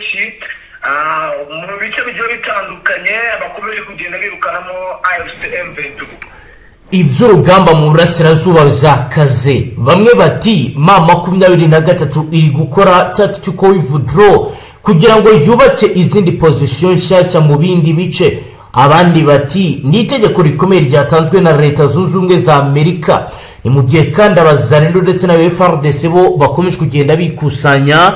ki mu bice bigiye bitandukanye bakomeje kugenda birukanamo AFC M23. Iby'urugamba mu burasirazuba byakaze. Bamwe bati M23 iri gukora tactical withdraw kugira ngo yubake izindi position nshyashya mu bindi bice. Abandi bati ni itegeko rikomeye ryatanzwe na Leta Zunze Ubumwe za Amerika. Ni mu gihe kandi Abazalendo ndetse na FARDC bo bakomeje kugenda bikusanya,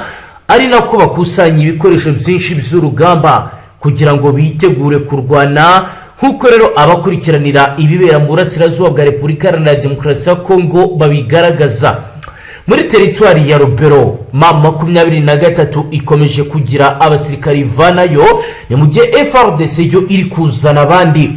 ari nako bakusanya ibikoresho byinshi by'urugamba kugira ngo bitegure kurwana, nk'uko rero abakurikiranira ibibera mu burasirazuba bwa Repubulika Iharanira Demokarasi ya Kongo babigaragaza. Muri teritwari ya Rubero, M23 ikomeje kugira abasirikari ivanayo, ni mu gihe FARDC yo iri kuzana abandi.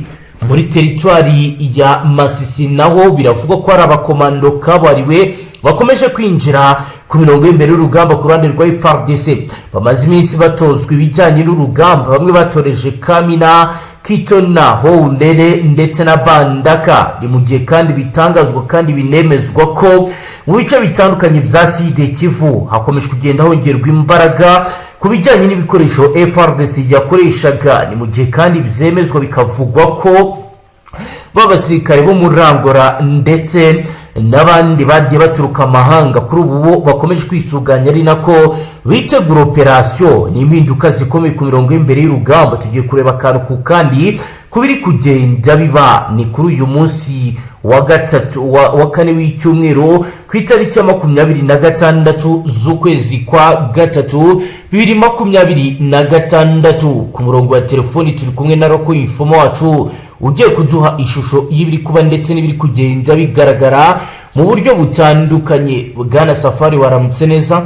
Muri teritwari ya Masisi naho biravugwa ko hari abakomando kabuhariwe bakomeje kwinjira ku mirongo y'imbere y'urugamba ku ruhande rwa FARDC, bamaze iminsi batozwa ibijyanye n'urugamba. Bamwe batoreje Kamina, Kitona, Houlere ndetse na Bandaka. Ni mu gihe kandi bitangazwa kandi binemezwa ko mu bice bitandukanye bya Sud Kivu hakomeje kugenda hongerwa imbaraga ku bijyanye n'ibikoresho FARDC yakoreshaga. Ni mu gihe kandi byemezwa bikavugwa ko b'abasirikare bo muri Angola ndetse n'abandi bagiye baturuka amahanga kuri ubu bo bakomeje kwisuganya, ari nako bitegura operasiyo. Ni impinduka zikomeye ku mirongo y'imbere y'urugamba. Tugiye kureba akantu ku kandi ku biri kugenda biba. Ni kuri uyu munsi wa gatatu wa kane w'icyumweru, ku itariki ya 26 z'ukwezi kwa gatatu 2026. Ku murongo wa telefoni turi kumwe na local informer wacu ugiye kuduha ishusho y'ibiri kuba ndetse n'ibiri kugenda bigaragara mu buryo butandukanye. Bwana Safari, waramutse neza?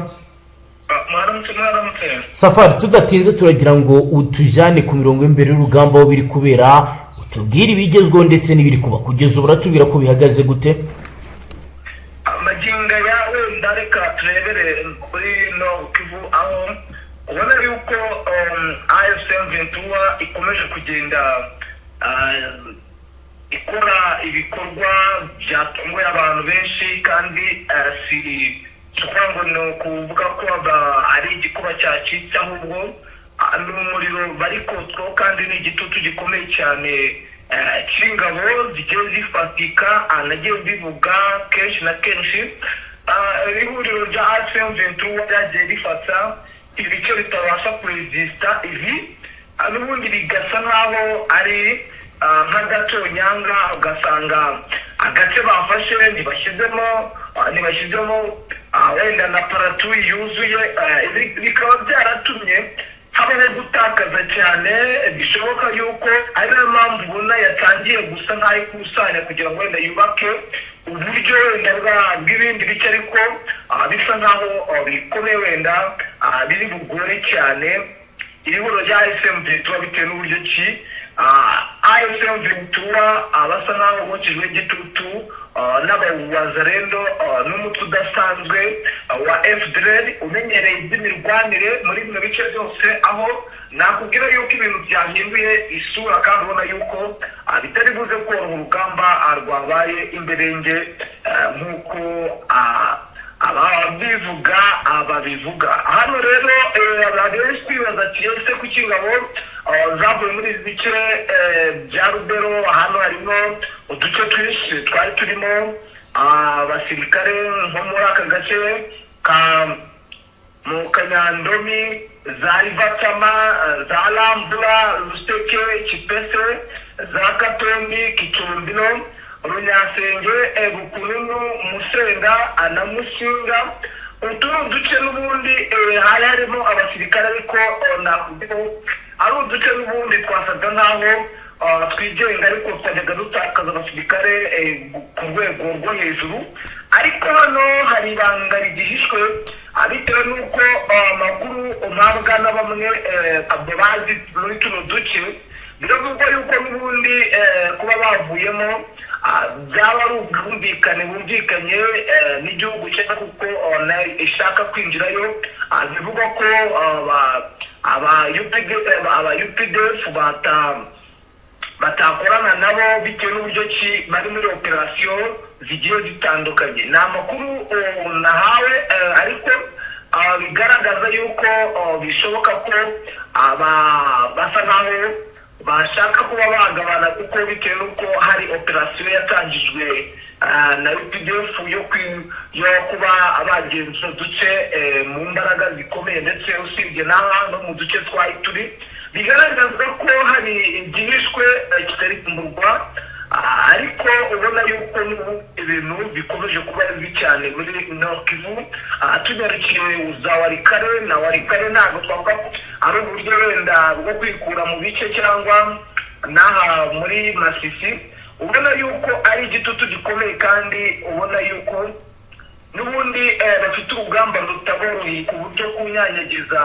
Mwaramutse, mwaramutse. Safari, tudatinze turagira ngo utujyane ku mirongo y'imbere y'urugamba aho biri kubera, utubwire ibigezweho ndetse n'ibiri kuba kugeza ubu. Uratubwira ko bihagaze gute? Magingo aya, wenda reka turebere kuri Nord Kivu, aho ubona yuko AFC M23 ikomeje kugenda ikora ibikorwa byatunguye abantu benshi, kandi si ukuvuga ngo ni ukuvuga ko ari igikuba cyacitse, ahubwo ni umuriro bari kotswaho, kandi ni igitutu gikomeye cyane cy'ingabo zigiye zifatika. Nagiye mbivuga kenshi na kenshi, ihuriro rya AFC M23 ryagiye rifata ibice bitabasha kuresista ibi, n'ubundi bigasa nk'aho ari nk'agatonyanga, ugasanga agace bafashe ntibashyizemo wenda na paratuyi yuzuye, ibi bikaba byaratumye habaho gutakaza cyane. Bishoboka yuko ari nayo mpamvu ubona yatangiye gusa nk'aho ikusanya kugira ngo wenda yubake uburyo wenda bw'ibindi bice, ariko bisa nk'aho bikomeye, wenda biri bugore cyane iri huriro rya AFC M23, bitewe n'uburyo ki AFC M23 basa nk'aho bokejwe igitutu n'abawazarendo n'umutwe udasanzwe wa FDLR umenyereye iby'imirwanire muri bino bice byose, aho nakubwira yuko ibintu byahinduye isura, kandi ubona yuko bitari buze koroha urugamba rwabaye imberenge nk'uko ababivuga babivuga. Hano rero abantu benshi kwibaza ati: "Ese kuki ingabo zavuye muri ibi bice bya Rubero?" Hano harimo uduce twinshi twari turimo abasirikare, nko muri aka gace ka mu Kanyandomi, za Ivatama, za Rambura, Ruseke, Kipese, za Katombi, Kicumbino, Runyasenge, Bukununu, Musenga na Musinga. Utu ni uduce n'ubundi hari harimo abasirikare, ariko nakubwira ko ari uduce n'ubundi twasaga nk'aho twigenga, ariko twajyaga dutakaza abasirikare ku rwego rwo hejuru. Ariko hano hari ibanga rigihishwe, bitewe n'uko amakuru mpabwa na bamwe bazi muri tuno duce, biravugwa yuko n'ubundi kuba bavuyemo byaba ari ubwumvikane bumvikanye n'igihugu cye, kuko nayo ishaka kwinjirayo. Bivugwa ko aba UPDF batakorana nabo bitewe n'uburyo ki bari muri operasiyo zigiye zitandukanye. Ni amakuru nahawe, ariko Bigaragaza yuko bishoboka ko aba basa nkaho bashaka kuba bagabana, kuko bitewe n'uko hari operasiyo yatangijwe na UPDF yo kuba bagenza uduce mu mbaraga zikomeye, ndetse usibye n'aha no mu duce twa Ituri, bigaragaza ko hari igihishwe kitari kumurwa. Ariko ubona yuko n'ubu ibintu bikomeje kuba bibi cyane muri Nord Kivu. Tunyarukiye za Walikale na Walikale, ntabwo twavuga ko ari uburyo wenda bwo kwikura mu bice cyangwa n'aha muri Masisi, ubona yuko ari igitutu gikomeye, kandi ubona yuko n'ubundi bafite urugamba rutaboroheye, ku buryo kunyanyagiza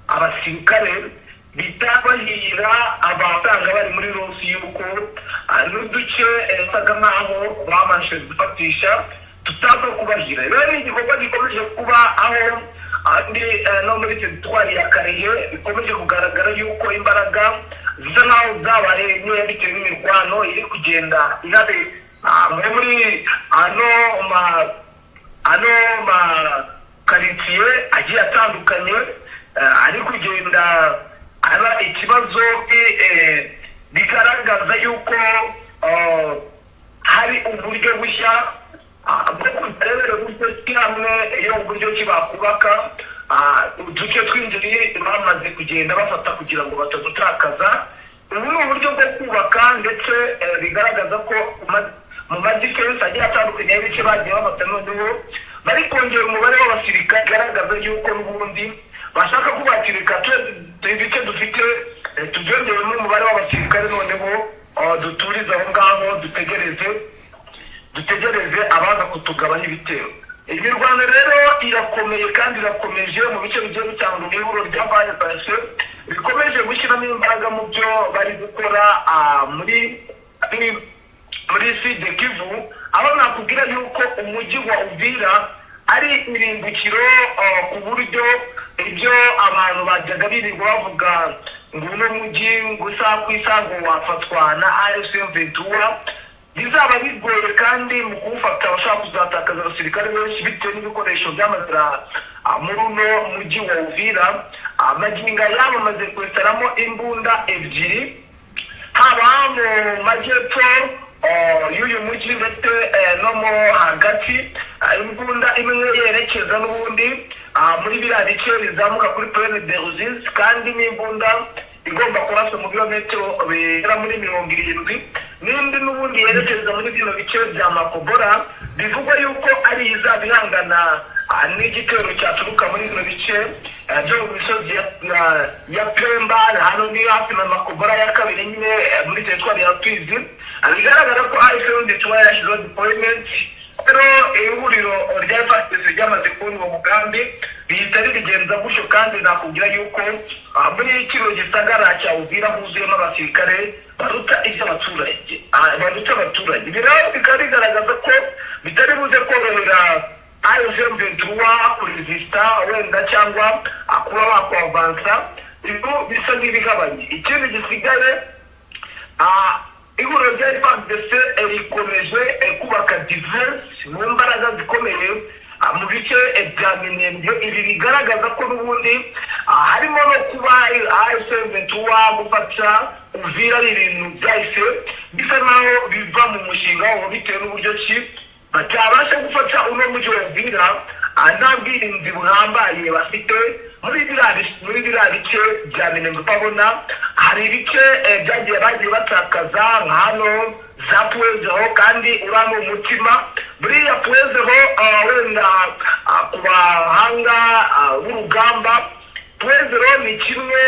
abasirikare bitabahira, abasanga bari muri loss, yuko n'uduce basaga nk'aho babashije gufatisha tutaza kubahira. Rero ni igikorwa gikomeje kuba aho andi no muri teritwari ya Kalehe bikomeje kugaragara yuko imbaraga zisa nkaho zabaye nkeya bitewe n'imirwano iri kugenda ihabe muri ano ma karitsiye agiye atandukanye, ari kugenda aba ikibazo. Bigaragaza yuko hari uburyo bushya bwo kurebera uburyo ki hamwe iyo uburyo ki bakubaka uduce tw'inzira bamaze kugenda bafata kugira ngo batadutakaza. Ubu ni uburyo bwo kubaka, ndetse bigaragaza ko mu ma defense agiye atandukanye y'ibice bagiye bafata, noneho bari kongera umubare w'abasirikare, bigaragaza yuko n'ubundi bashaka kubakirika ibice dufite, tubyongeremo umubare w'abasirikare, noneho duturize aho ngaho, dutegereze abaza kutugabanya ibitero. Imirwano rero irakomeye kandi irakomeje mu bice bigiye bitandukanye. Ihuriro rya bayafashe rikomeje gushyiramo imbaraga mu byo bari gukora muri Sud Kivu, aho nakubwira yuko umujyi wa Uvira ari irimbukiro, ku buryo ibyo abantu bajyaga birirwa bavuga ngo uno mujyi ngo isaha ku isaha ngo wafatwa na AFC M23, bizaba bigoye, kandi mu kuwufata bashobora kuzatakaza abasirikare benshi bitewe n'ibikoresho byamaze muri uno mujyi wa Uvira. Magingo aya bamaze kwestaramo imbunda ebyiri, haba mu majyepfo y'uyu mujyi ndetse no mo hagati. Imbunda imwe yerekeza n'ubundi muri biriya bice bizamuka kuri Plaine de Ruzizi, kandi n'imbunda igomba kurasa mu birometero bigera muri 70, n'indi n'ubundi yerekeza muri bino bice bya Makobora, bivugwa yuko ari izaba ihangana n'igitero cyaturuka muri bino bice byo mu misozi ya Pemba. Hano ni hafi na Makobora ya kabiri nyine, muri teritwari ya Fizi. Bigaragara ko AFC M23 yashyizeho deployment. Rero ihuriro rya FARDC ryamaze kubona uwo mugambi, bihita ribigenza gutyo, kandi nakubwira yuko muri kino gisagara cya Uvira huzuyemo abasirikare baruta iby'abaturage, baruta abaturage. Ibi rero bikaba bigaragaza ko bitari buze korohera AFC M23 kuresista wenda cyangwa kuba bakwavansa, ibyo bisa nk'ibigabanye. Ikindi gisigaye, ihuriro rya FARDC rikomeje kubaka defense mu mbaraga zikomeye mu bice bya Minembwe. Ibi bigaragaza ko n'ubundi harimo no kuba AFC M23 gufata Uvira ari ibintu byahise bisa naho biva mu mushinga wabo, bitewe n'uburyo ki batabasha gufata uno mujyi wa Uvira nta bwirinzi buhambaye bafite muri biriya bice bya Minembwe. Ukabona hari ibice byagiye bagiye batakaza nka hano za Puwezeho, kandi uriya ni umutima buriya Puwezeho. Wenda ku bahanga b'urugamba, Puwezeho ni kimwe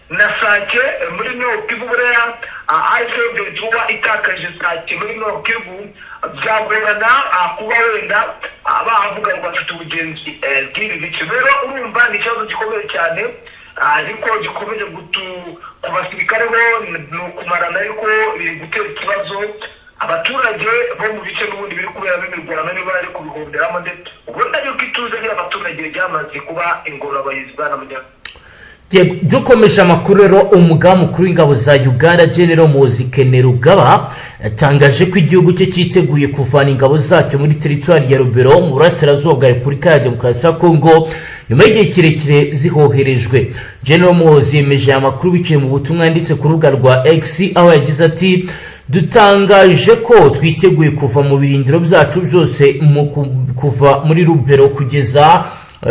na Sake muri Nord Kivu. Buriya AFC M23 itakaje Sake muri Nord Kivu, byagorana kuba wenda bavuga ngo bafite ubugenzi bw'ibi bice. Rero urumva ni ikibazo gikomeye cyane, ariko gikomeje gutu ku basirikare bo ni ukumarana, ariko biri gutera ikibazo abaturage bo mu bice n'ubundi biri kuberamo imirwano, niba bari kubihomberamo, ndetse ubona yuko ituze ry'abaturage ryamaze kuba ingorabahizi, bwana Munyaka. Yego, dukomeje amakuru rero, umugaba mukuru w'ingabo za Uganda, General Muhoozi Kainerugaba, yatangaje ko igihugu cye cyiteguye kuvana ingabo zacyo muri teritwari ya Rubero mu burasirazuba bwa Repubulika ya Demokarasi ya Kongo. Nyuma y'igihe kirekire zihoherejwe, General Muhozi yemeje aya makuru biciye mu butumwa yanditse ku rubuga rwa X, aho yagize ati: "Dutangaje ko twiteguye kuva mu birindiro byacu byose kuva muri Rubero kugeza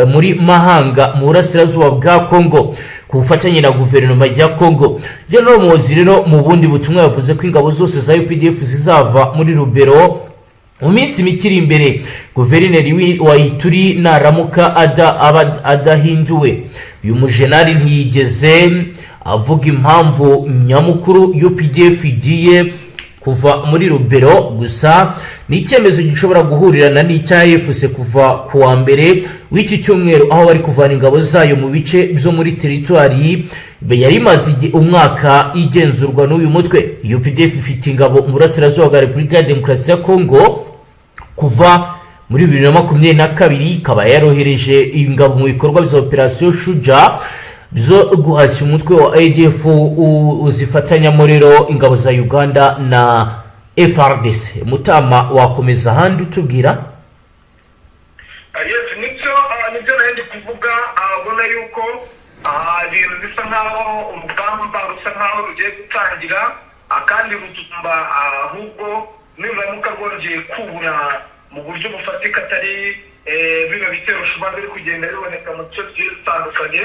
muri Mahanga mu burasirazuba bwa Congo ku bufatanye na guverinoma ya Congo." General Muhozi rero mu bundi butumwa yavuze ko ingabo zose za UPDF zizava muri Rubero mu minsi mike iri imbere, guverineri wa Ituri naramuka adahinduwe. Uyu mujenali ntiyigeze avuga impamvu nyamukuru UPDF igiye kuva muri Rubero, gusa ni icyemezo gishobora guhurirana n'icya AFC kuva ku wa mbere w'iki cyumweru, aho bari kuvana ingabo zayo mu bice byo muri teritwari yari imaze umwaka igenzurwa n'uyu mutwe. UPDF ifite ingabo mu burasirazuba bwa Repubulika ya Demokarasi ya Kongo kuva muri 2022, ikaba yarohereje ingabo mu bikorwa bya Operasiyo Shuja zo guhashya umutwe wa ADF uzifatanyamo rero ingabo za Uganda na FARDC. Mutama, wakomeza ahandi utubwira? Yes, nibyo nari ndi kuvuga. Ubona yuko ibintu bisa nkaho urugamba rusa nkaho rugiye gutangira, kandi rugomba ahubwo niburamuka rwongeye kubura mu buryo bufatika, atari bino bitero ushobora biri kugenda biboneka mu duce tugiye dutandukanye,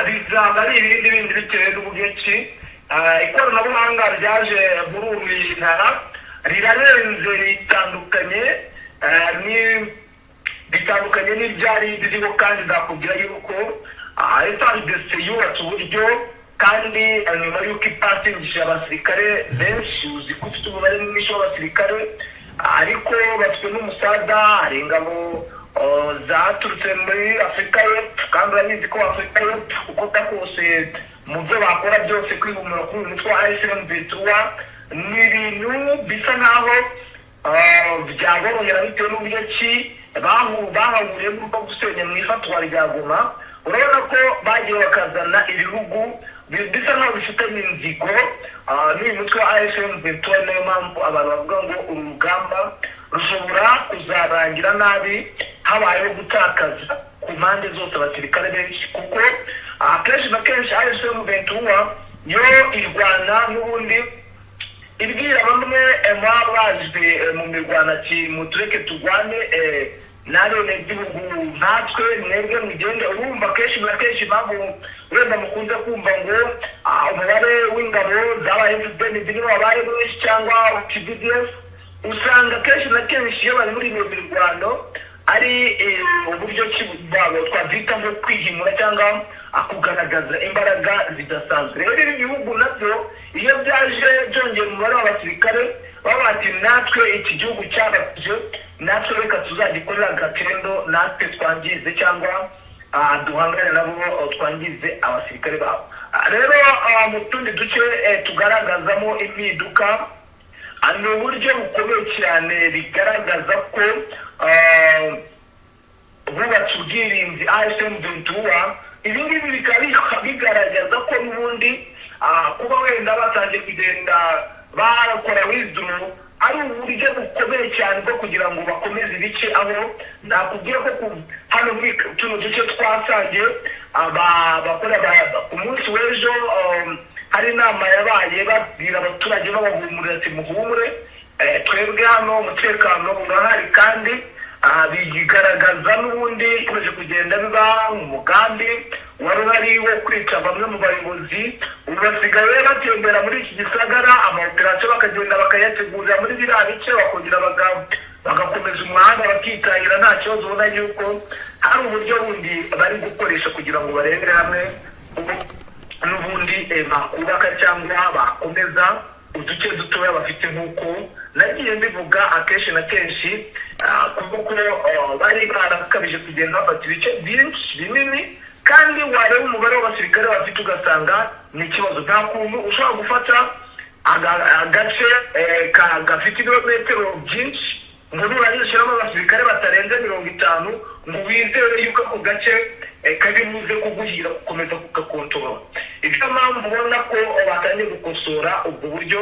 bizaba ari ibindi bindi bitewe n'uburyo ki ikoranabuhanga ryaje muri ubu ntara rirarenze, ritandukanye ni bitandukanye n'ibyari biriho. Kandi nakubwira yuko FARDC yubatse uburyo, kandi nyuma y'uko ipasingishije abasirikare benshi, uzi ko ufite umubare mwinshi w'abasirikare, ariko bafite n'umusada. Hari ingabo zaturutse muri Afurika y'Epfo, kandi urabizi ko Afurika y'Epfo uko kose mu byo bakora byose kwihumura kuri uyu mutwe wa AFC M23 ni ibintu bisa nkaho byaborohera bitewe n'uburyo ki bahahuriye n'uko gusenya mu ifatwa rya Goma. Urabona ko bagiye bakazana ibihugu bisa nkaho bifitanye inzigo n'uyu mutwe wa AFC M23. Niyo mpamvu abantu bavuga ngo uru rugamba rushobora kuzarangira nabi, habayeho gutakaza ku mpande zose abasirikare benshi, kuko kenshi na kenshi AFC M23 yo irwana n'ubundi ibwira bamwe baba baje mu mirwano ati: "Mutureke turwane n'abenegihugu nkatwe, mwebwe mugende." Urumva kenshi na kenshi impamvu wenda mukunze kumva ngo umubare w'ingabo zabaye FDNB nibo wabaye mwinshi cyangwa TDF, usanga kenshi na kenshi iyo bari muri iyo mirwano ari uburyo ki bwabo twabyita nko kwihimura cyangwa kugaragaza imbaraga zidasanzwe. Rero ibi bihugu nabyo iyo byaje byongera umubare w'abasirikare, baba bati: "Natwe iki gihugu cyarabije, natwe reka tuzagikorera agatendo, natwe twangize cyangwa duhangane nabo, twangize abasirikare babo." Rero mu tundi duce tugaragazamo impinduka, ni uburyo bukomeye cyane bigaragaza ko bubatse ubwirinzi AFC M23. Ibi ngibi bikaba bigaragaza ko n'ubundi kuba wenda batangiye kugenda bakora withdraw ari uburyo bukomeye cyane bwo kugira ngo bakomeze ibice, aho nakubwira ko hano muri tuno duce twasangiye bakora ku munsi w'ejo hari inama yabaye, babwira abaturage, babahumurira ati: "Muhumure, twebwe hano umutekano urahari." Kandi bigaragaza n'ubundi ikomeje kugenda biba umugambi wari uhari wo kwica bamwe mu bayobozi. Ubu basigaye batembera muri iki gisagara, amaoperasiyo bakagenda bakayategurira muri biriya bice, bakongera bagakomeza umuhanda bakitangira nta kibazo. Ubona yuko hari uburyo bundi bari gukoresha kugira ngo barebere hamwe n'ubundi bakubaka cyangwa bakomeza uduce dutoya bafite, nk'uko nagiye mbivuga akenshi na kenshi, kuko bari barakabije kugenda bafata ibice byinshi binini, kandi wareba umubare w'abasirikare bafite ugasanga ni ikibazo. Nta kuntu ushobora gufata agace gafite ibirometero byinshi ngo nurangiza ushyiramo abasirikare batarenze 50 ngo wizere yuko ako gace kari buze kuguhira gukomeza kugakontorora. Ibyo mpamvu ubona ko batangiye gukosora ubwo buryo,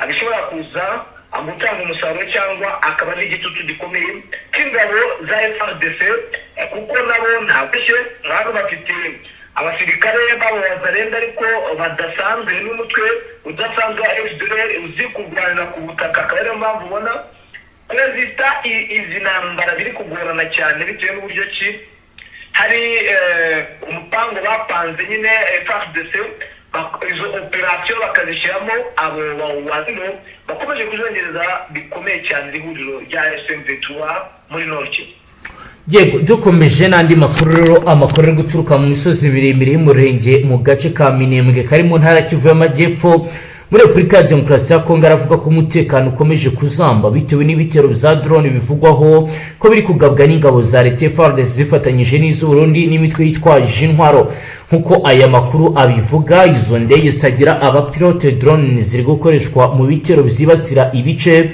bishobora kuza gutanga umusaruro cyangwa akaba ari igitutu gikomeye cy'ingabo za FARDC. Kuko nabo ntabeshye, hano bafite abasirikare babo Wazalendo, ariko badasanzwe, n'umutwe udasanzwe wa FDLR uzi kurwanira ku butaka. Akaba ariyo mpamvu ubona kurezista izi ntambara biri kugorana cyane, bitewe n'uburyo ki hari umupango bapanze nyine FARDC, izo operasiyo bakazishyiramo abo Wazalendo bakomeje kujongereza bikomeye cyane iri huriro rya M23 muri Nord. Yego, dukomeje n'andi makuru rero, amakuru ari guturuka mu misozi miremire y'Umurenge mu gace ka Minembwe kari mu ntara Kivu y'Amajyepfo muri Repubulika ya Demokarasi ya Kongo aravuga ko umutekano ukomeje kuzamba bitewe n'ibitero bya drone bivugwaho ko biri kugabwa n'ingabo za leta FARDC zifatanyije n'iz'Uburundi n'imitwe yitwaje intwaro. Nk'uko aya makuru abivuga, izo ndege zitagira abapilote, drone, ziri gukoreshwa mu bitero byibasira ibice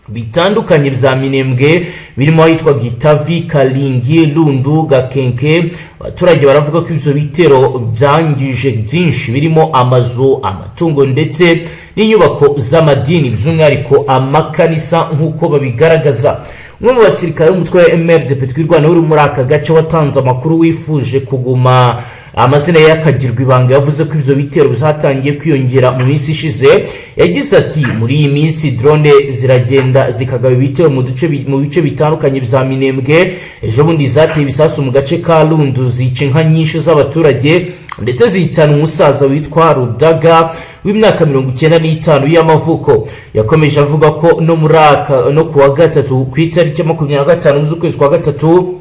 bitandukanye bya Minembwe, birimo ahitwa Gitavi, Karingi, Lundu, Gakenke. Abaturage baravuga ko ibyo bitero byangije byinshi, birimo amazu, amatungo ndetse n'inyubako z'amadini, by'umwihariko amakanisa, nk'uko babigaragaza. Umwe mu basirikare b'umutwe wa MRDP Twirwaneho uri muri aka gace watanze amakuru, wifuje kuguma amazina ye akagirwa ibanga, yavuze ko ibyo bitero byatangiye kwiyongera mu minsi ishize. Yagize ati: "Muri iyi minsi drone ziragenda zikagaba ibitero mu bice bitandukanye bya Minembwe. Ejo bundi zateye ibisasu mu gace ka Lundu, zica inka nyinshi z'abaturage, ndetse zihitana umusaza witwa Rudaga w'imyaka 95 y'amavuko." Yakomeje avuga ko no muri aka no kuwa gatatu, ku itariki ya 25 z'ukwezi kwa gatatu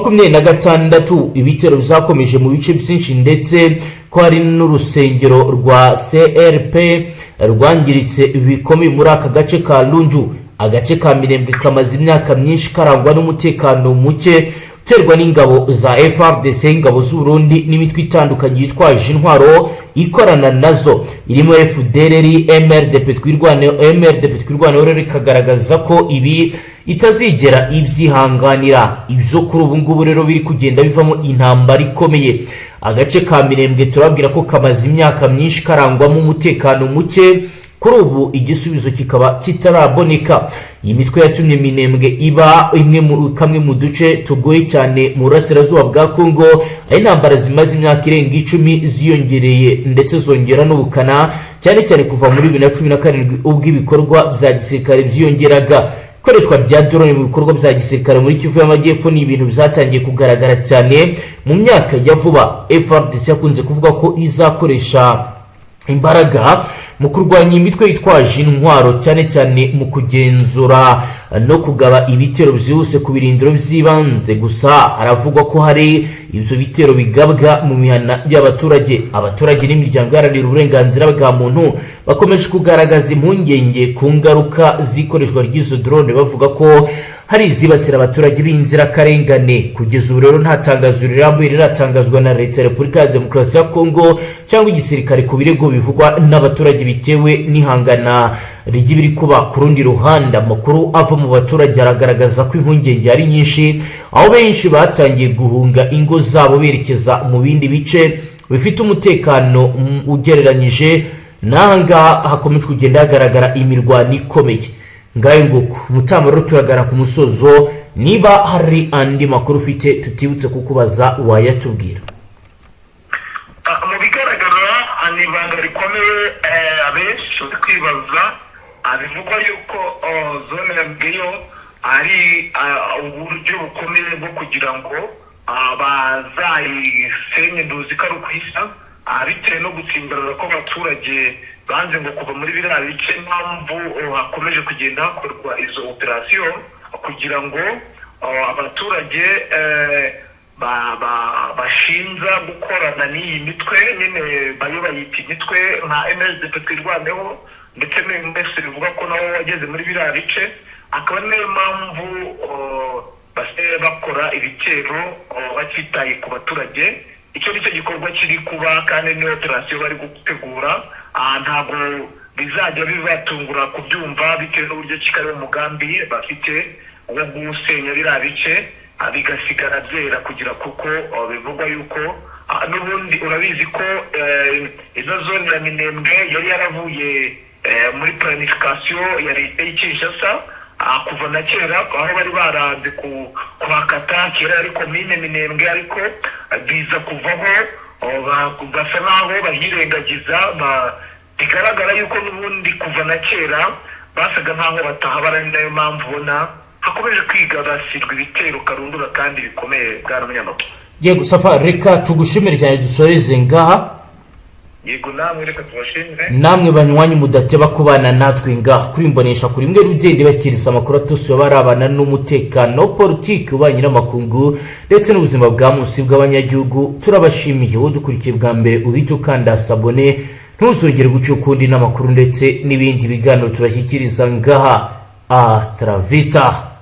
2026, ibitero bizakomeje mu bice byinshi, ndetse ko hari n'urusengero rwa CRP rwangiritse bikomeye muri aka gace ka Lundu. Agace ka Minembwe kamaze imyaka myinshi karangwa n'umutekano muke uterwa n'ingabo za FARDC, ingabo z'Uburundi n'imitwe itandukanye yitwaje intwaro ikorana nazo, irimo FDLR, MRDP Twirwaneho. MRDP Twirwaneho rero ikagaragaza ko ibi itazigera ibyihanganira. Ibyo kuri ubu ngubu rero biri kugenda bivamo intambara ikomeye. Agace ka Minembwe turabwira ko kamaze imyaka myinshi karangwamo umutekano muke, kuri ubu igisubizo kikaba kitaraboneka. Iyi mitwe yatumye Minembwe iba imwe mu kamwe mu duce tugoye cyane mu burasirazuba bwa Kongo, aho intambara zimaze imyaka irenga 10 ziyongereye ndetse zongera n'ubukana, cyane cyane kuva muri 2017 ubwo ibikorwa bya gisirikare byiyongeraga. Ikoreshwa rya drone mu bikorwa bya gisirikare muri Kivu y'Amajyepfo ni ibintu byatangiye kugaragara cyane mu myaka ya vuba. FARDC yakunze kuvuga ko izakoresha imbaraga mu kurwanya imitwe yitwaje intwaro, cyane cyane mu kugenzura no kugaba ibitero byihuse ku birindiro by'ibanze. Gusa haravugwa ko hari ibyo bitero bigabwa mu mihana y'abaturage. Abaturage n'imiryango iharanira uburenganzira bwa muntu bakomeje kugaragaza impungenge ku ngaruka z'ikoreshwa ry'izo drone, bavuga ko hari izibasira abaturage b'inzirakarengane. Kugeza ubu rero nta tangazo rirambuye riratangazwa na leta ya Repubulika ya Demokarasi ya Kongo cyangwa igisirikare ku birego bivugwa n'abaturage bitewe n'ihangana ry'ibiri kuba. Ku rundi ruhande, amakuru ava mu baturage aragaragaza ko impungenge ari nyinshi, aho benshi batangiye guhunga ingo zabo berekeza mu bindi bice bifite umutekano ugereranyije n'aha ngaha hakomeje kugenda hagaragara imirwano ikomeye. Ngayo nguko, Mutama, rero turagana ku musozo. Niba hari andi makuru ufite tutibutse kukubaza, wayatubwira. Mu bigaragara ni ibanga rikomeye, abenshi bari kwibaza. Bivugwa yuko zone ya Mbwiyo ari uburyo bukomeye bwo kugira ngo bazayisenye, nduzi ko ari ukwisa, bitewe no gutsimbarara kw'abaturage banze ngo kuva muri biriya bice. Impamvu hakomeje kugenda hakorwa izo operasiyo kugira ngo abaturage bashinja gukorana n'iyi mitwe nyine, bayo bayita imitwe nka MSDP Twirwaneho, ndetse n'uyu bivuga ko nawe wageze muri biriya bice, akaba ari nayo mpamvu basigaye bakora ibitero batitaye ku baturage. Icyo ni cyo gikorwa kiri kuba, kandi niyo operasiyo bari gutegura. Ntabwo bizajya bibatungura kubyumva, bitewe n'uburyo ki kari umugambi bafite wo gusenya biriya bice, bigasigara byera kugira, kuko bivugwa yuko n'ubundi urabizi ko ino zone ya Minembwe yari yaravuye muri planification ya leta y'i Kinshasa. Kuva na kera aho bari baranze kuhakata, kera yari komine Minembwe, ariko biza kuvaho, basa nk'aho bahirengagiza. Bigaragara yuko n'ubundi kuva na kera basaga nk'aho batahabara. Ari nayo mpamvu ubona hakomeje kwigarasirwa ibitero karundura kandi bikomeye, bwana munyamakuru. Yego Safa, reka tugushimire cyane, dusoreze ngaha. Yego, namwe reka tubashimire. Namwe banywanyi mudateba kubana natwe ngaha kuri Imbonesha kuri imwe rugende bashyikiriza amakuru atusuye barabana n'umutekano, politiki, ububanyi n'amakungu ndetse n'ubuzima bwa munsi bw'abanyagihugu, turabashimiye. Wowe dukurikiye bwa mbere, uhite ukanda s'abonner, ntuzongere guca ukundi n'amakuru ndetse n'ibindi biganiro tubashyikiriza ngaha. Hasta la vista.